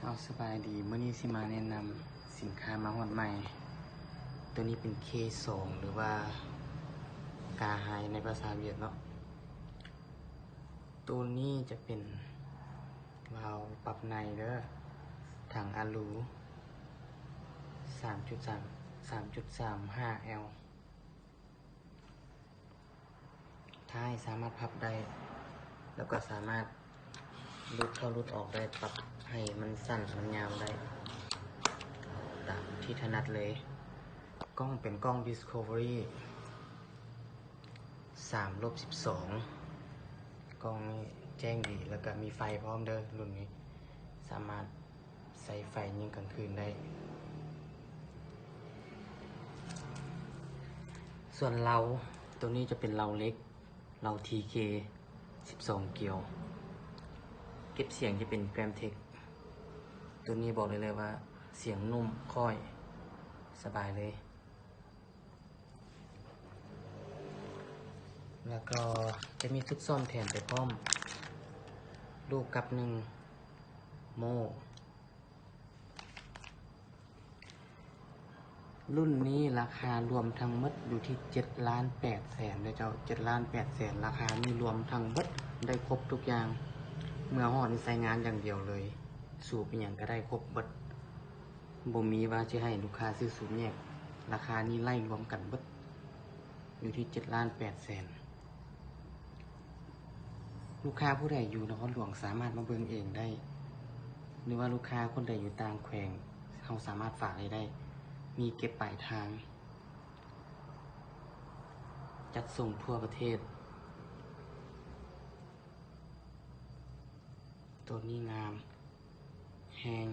ເອົາ ສະບາຍດີ ມື້ນີ້ຊິມາແນະນຳສິນຄ້າມາຮອດໃໝ່. ໂຕນີ້ເປັນ ເຄສອງ ຫຼືວ່າກາໄຮໃນພາສາຫວຽດເນາະ. ໂຕນີ້ຈະເປັນວາວປັບໃນເດີ, ຖັງອາລູ ສາມຈຸດສາມ ສາມຈຸດສາມຫ້າແອລ. ທ້າຍສາມາດພັບໄດ້ ແລ້ວກໍສາມາດຫຼຸດເຂົ້າຫຼຸດອອກໄດ້, ປັບໃຫ້ມັນສັ້ນມັນຍາວໄດ້ຕາມທີ່ຖະໜັດເລີຍ. ກ້ອງເປັນກ້ອງ Discovery ສາມລົບສິບສອງ. ກ້ອງນີ້ແຈ້ງດີ ແລ້ວກໍມີໄຟພ້ອມເດີ. ລຸ້ນນີ້ສາມາດ ໃຊ້ໄຟຍິງກາງຄືນໄດ້. ສ່ວນເລົາ ໂຕນີ້ຈະເປັນເລົາເຫຼັກ, ເລົາ ທີເຄ ສິບສອງກຽວ. ເກັບສຽງຈະເປັນ Gramtec. ໂຕນີ້ບອກໄດ້ເລີຍວ່າສຽງນຸ້ມ, ຄ່ອຍ, ສະບາຍເລີຍ. ແລ້ວກໍຈະມີຊຸດຊ້ອມແຖມໄປພ້ອມ, ລູກກັບໜຶ່ງໂມ້. ລຸ້ນນີ້ລາຄາລວມທັງໝົດຢູ່ທີ່ເຈັດລ້ານແປດແສນເດີເຈົ້າ, ເຈັດລ້ານແປດແສນ. ລາຄານີ້ລວມທັງເບິດ ໄດ້ຄົບທຸກຢ່າງ. ເມື່ອຮອດນີ້ໃຊ້ງານຢ່າງດຽວເລີຍ, ສູບອີ່ຫຍັງກໍໄດ້ຄົບເບິດ. ບໍ່ມີວ່າຊິໃຫ້ລູກຄ້າຊື້ສູບແຍກ, ລາຄານີ້ໄລ່ລວມກັນເບິດ ຢູ່ທີ່ເຈັດລ້ານແປດແສນ. ລູກຄ້າຜູ້ໃດຢູ່ນະຄອນຫຼວງສາມາດມາເບິ່ງເອງໄດ້ ຫຼືວ່າລູກຄ້າຄົນໃດຢູ່ຕ່າງແຂວງ ເຮົາສາມາດຝາກໃຫ້ໄດ້, ມີເກັບປາຍທາງ, ຈັດສົ່ງທົ່ວປະເທດ. ໂຕນີ້ງາມແຮງ.